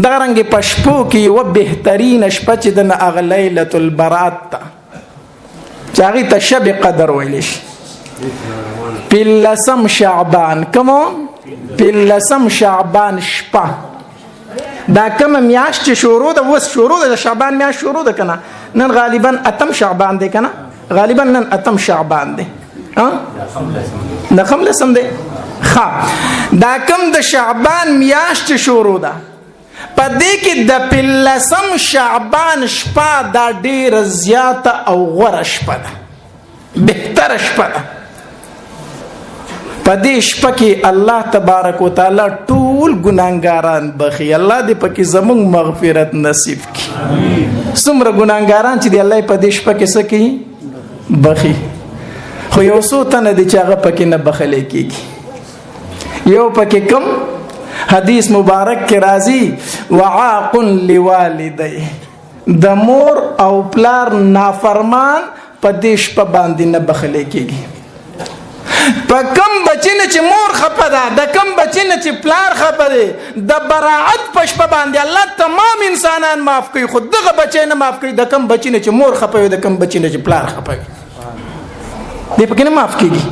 دغه رنګ په شپو کې یوه بهترینه شپه چې د هغه لیلة البرات ده، چې هغې ته شب قدر ویلی شي. پلسم شعبان، کوم پلسم شعبان شپه، دا کومه میاشت چې شروع ده، اوس شروع ده، د شعبان میاشت شروع ده که نه؟ نن غالبا اتم شعبان دی که نه؟ غالبا نن اتم شعبان دی، د کوم لسم دی. ښه، دا کوم د شعبان میاشت چې شروع ده، په دې کې د پلسم شعبان شپه دا ډیره زیاته او غوره شپه ده، بهتره شپه ده. په دې شپه کې الله تبارک وتعالی ټول ګناهګاران بخي. الله دې پکې زموږ مغفرت نصیب کړي. څومره ګناهګاران چې دی الله په دې شپه کې څه کوي؟ بخي. خو یو څو تنه دي چې هغه پکې نه بخلې کېږي. یو پکې کم حدیث مبارک کې راځي، وعاق لوالدی، د مور او پلار نافرمان په دې شپه باندې نه بخلې کېږي. په کم بچی نه چې مور خپه ده، د کم بچی نه چې پلار خپه دی، د براعت په شپه باندې الله تمام انسانان معاف کوي، خو دغه بچی نه معاف کوي د کم بچی نه چې مور خپه وي، د کم بچی نه چې پلار خپه وي، دې پکې نه معاف کېږي.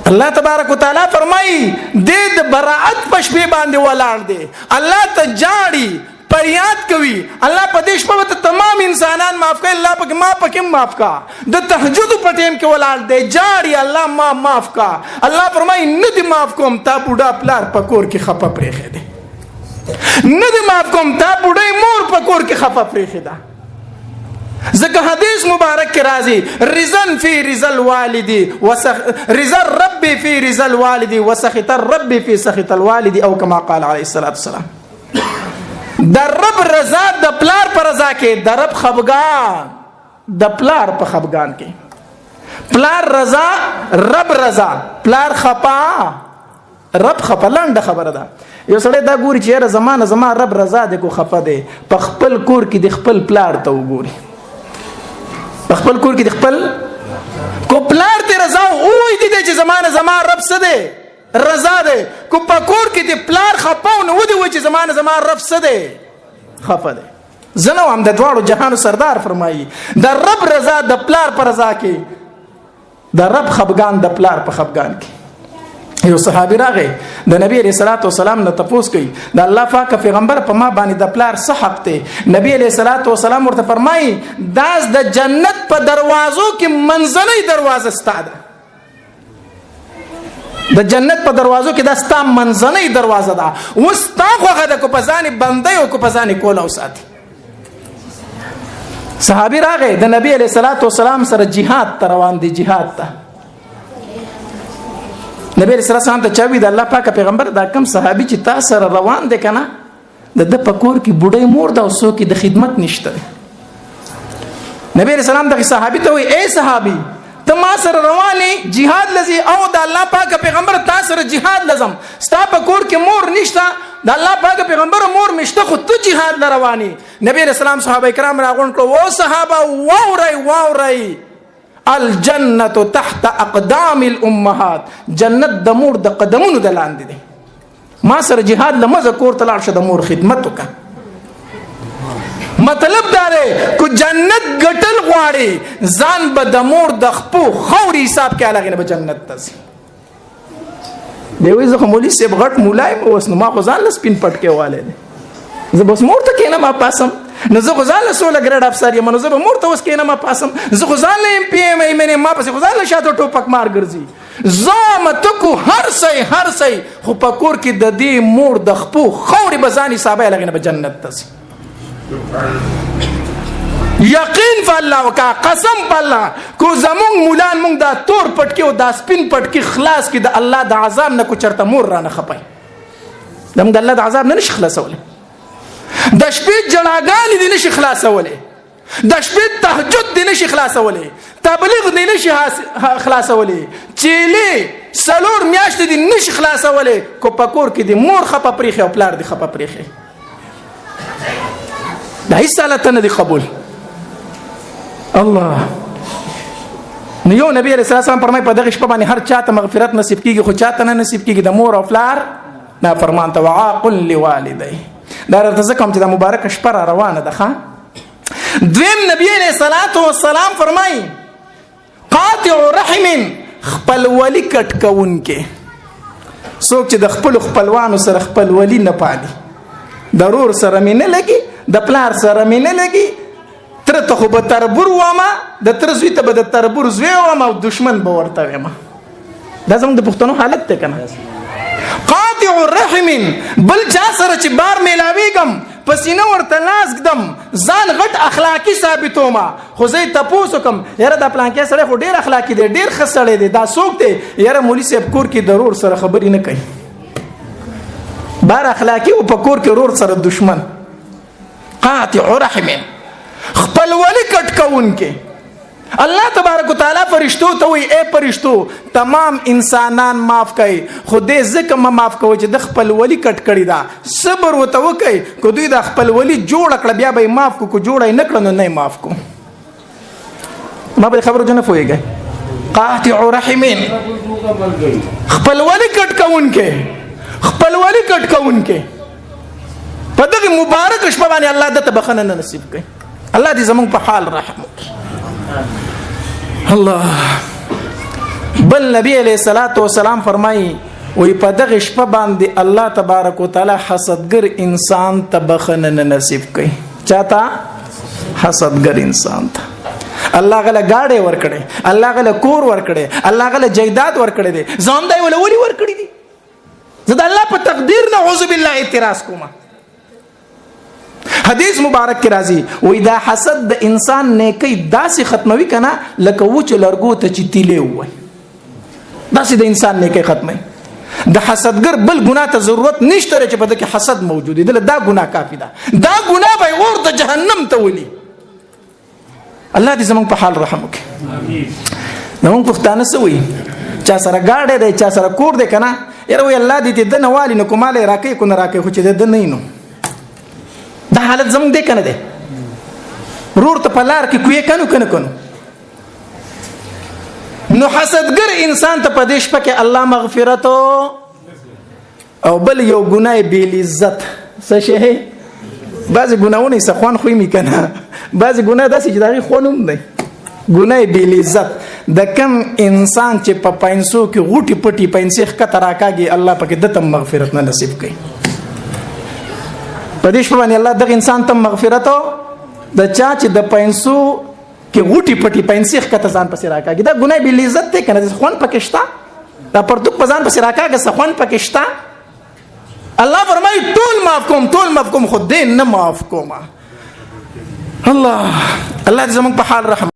الله تبارک وتعالى فرمایي دې د براعت په شپې باندې ولاړ دی، الله ته جاړي، فریاد کوي، الله په دې شپه ته تمام انسانان معاف کړي، الله پکې ما پکې معاف کا. د تهجد په ټیم کې ولاړ دی، جاړي، الله ما معاف کا. الله فرمایي نه دې معاف کوم، تا بوډا پلار په کور کې خپه پرېښی دی، نه دې معاف کوم، تا بوډۍ مور په کور کې خپه پرېښې ده. ځکه حدیث مبارک کې راځي، رضا فی رضا الوالد وسخ رضا الرب فی رضا الوالد وسخط الرب فی سخط الوالد، او کما قال علیه الصلاة والسلام. د رب رضا د پلار پر رضا کې، د رب خفګان د پلار په خفګان کې، پلار رضا رب رضا، پلار خپا رب خپه. لنډه خبره ده، یو سړی دا ګوري چې یاره زما نه زما رب رضا دی کو خفه دی، په خپل کور کې د خپل پلار ته وګوري، په خپل کور کې د خپل کو پلار ته رضا وایي دي چې زما نه زما رب څه دی، رضا دی. کو په کور کې د پلار خپه نو ودی وایي چې زما نه زما رب څه دی، خفه دی. زه نه وایم، د دواړو جهانو سردار فرمایي د رب رضا د پلار په رضا کې، د رب خفګان د پلار په خفګان کې. یو صحابي راغی د نبی علیہ الصلوۃ والسلام نه تپوس کوي، د الله پاک پیغمبر په ما باندې د پلار څه حق دی؟ نبی علیہ الصلوۃ والسلام ورته فرمایي داس د جنت په دروازو کې منځنۍ دروازه ستا ده، د جنت په دروازو کې دا ستا منځنۍ دروازه ده، اوس ستا خوښه ده که په ځان یې بندی او که په ځان یې کوله وساتي. صحابي راغی د نبی علیه الصلاة والسلام سره جهاد ته روان دی، جهاد ته. نبی علیه السلام ته چا وی د الله پاک پیغمبر دا کم صحابي چې تا سره روان دی که نه، د ده په کور کې بوډۍ مور ده او څوک یې د خدمت نشته دی. نبی علیہ السلام دغه صحابي ته وایي ای صحابي، ته ما سره روان یې جهاد لځې او د الله پاک پیغمبر تا سره جهاد لځم، ستا په کور کې مور نشته، د الله پاک پیغمبر مور مشته، خو ته جهاد له روان یې. نبی علیہ السلام صحابه کرام راغونډ کړو، و صحابه واورئ واورئ، الجنة تحت اقدام الامهات، جنت د مور د قدمونو د لاندې دی. ما سره جهاد لمزه کور ته لاړ شه، د مور خدمت وکړه. مطلب دا دی کو جنت ګټل غواړي، ځان به د مور د خپو خوري حساب کې هغې نه به جنت ته ځي. دی وایي زه خو مولوي صاحب غټ مولا یم، اوس نو ما خو ځان له سپین پټکی والی دی، زه به اوس مور ته کښېنم پاسم، نو زه خو ځان له سوله ګرېډ افسر یم، نو زه به مور ته اوس کښېنم پاسم، زه خو ځان له ایم پي ایم ایم یم، ما پسې خو ځان له شاته ټوپک مار ګرځي. زه متکو هر څه هر څه، خو په کور کې د دې مور د خپو خورې به ځان حسابوي، هغې نه به جنت ته ځي. یقین په الله وکا، قسم په الله، کو زمونږ مولان مونږ دا تور پټکی او دا سپین پټکی خلاص کی د الله د عذاب نه، کو چرته مور رانه خپای، د مونږ د الله د عذاب نه نشي خلاصولی، د شپې جړاګانې دې نشي خلاصولی، د شپې تهجد دې نشي خلاصولی، تبلیغ دې نشي خلاصولی، چیلې څلور میاشتې دې نشي خلاصولی، کو په کور کې دې مور خپه پرېښې او پلار دې خپه پرېښې، دا هیڅ حالت نه دی قبول. الله نو یو نبی علیه السلام فرمایي په دغه شپه باندې هر چاته مغفرت نصیب کیږي، خو چاته نه نصیب کیږي د مور او پلار نافرمان ته. وعاق لوالدی. دا راته ځکه چې دا مبارکه شپه را روانه ده. ښه، دویم نبی علیہ الصلوة والسلام فرمایي قاطع رحم، خپل ولی کټ کوونکې، څوک چې د خپل خپلوانو سره خپل ولی نه پالي، د ورور سره مې نه لګي، د پلار سره مې نه لګي، تره ته خو به تربور ومه، د تره زوی ته به د تربور زوی ومه او دشمن به ورته ویم. دا زموږ د پښتنو حالت دی که نه؟ قاطع الرحم، بل چا سره چې بار میلاویږم، په سینه ورته لاس ږدم، ځان غټ اخلاقي ثابتوم، خو زه یې تپوس وکړم، یاره دا پلانکی سړی خو ډېر اخلاقي دی، ډېر ښه سړی دی، دا څوک دی؟ یاره مولوي صاحب کور کې د ورور سره خبرې نه کوي. بار اخلاقي او په کور کې ورور سره دشمن. قاطع رحم، خپل ولی کټ کوونکی. الله تبارک وتعالی فرشتو ته وی، اے فرشتو، تمام انسانان معاف کړئ، خو دې ځکه ما معاف کوي چې د خپل ولی کټ کړی دا. صبر وته وکي، کو دوی د خپل ولی جوړ کړ بیا به معاف کو، کو جوړ نه کړ نو نه معاف کو. ما به خبرو جن فویږي. قاطع رحم، خپل ولی کټ کوونکې، خپل ولی کټ کوونکې، په دغه مبارک شپه باندې الله دته بخنه نه نصیب کړي. الله دې زمونږ په حال رحم وکړي. الله. بل نبی علیہ الصلوۃ والسلام فرمایي وی په دغه شپه باندې الله تبارک وتعالي حسدګر انسان ته بخنه نه نصیب کړي. چاته؟ حسدګر انسان ته. الله غله گاډي ورکړي، الله غله کور ورکړي، الله غله جیداد ورکړي دي، ځان دی ولولي ورکړي دي. زه د الله په تقدیر نعوذ بالله اعتراض کوم. حدیث مبارک کې راځي وای دا حسد د انسان نیکی داسې ختموي کنه لکه وچ لرګو ته چې تیلې وای، داسې د انسان نیکی ختموي. د حسدګر بل ګناه ته ضرورت نشته چې په دې کې حسد موجود دی، دا ګناه کافی ده، دا ګناه به اور د جهنم ته ولي. الله دې زمونږ په حال رحم وکړي. زمونږ پښتانه څه وایي؟ چا سره ګاډی دی، چا سره کور دی کنه، یاره وایي الله دې د نه والي نو کوماله راکې کو نه راکې، خو چې د نه نو دا حالت زمونږ دی کنه دی. رور ته په لار کې کوی کنو کنه کنو. نو حسدګر انسان ته په دې شپه کې الله مغفرت او بل یو ګناه بې لذت څه شی؟ بعضې ګناهونه یې څه خوند خو یې که نه، بعضې ګناه داسې چې د هغې خوند هم دی. ګناه بې لذت، د کم انسان چې په پنسو کې غوټې پټي پنسې ښکته راکاږي، الله پکې ده ته مغفرت نه نصیب کوي. په دې شپه باندې الله دغه انسان ته مغفرت، د چا چې د پنسو کې غوټې پټي پنسې ښکته ځان پسې راکاږي، دا ګناه بې لذت دی که نه؟ خوند پکې شته؟ دا پرتوګ په ځان پسې راکاږه، څه خوند پکې شته؟ الله فرمایي ټول معاف کوم، ټول معاف کوم، خو دې نه معاف کوم. الله، الله دې زموږ په حال رحم.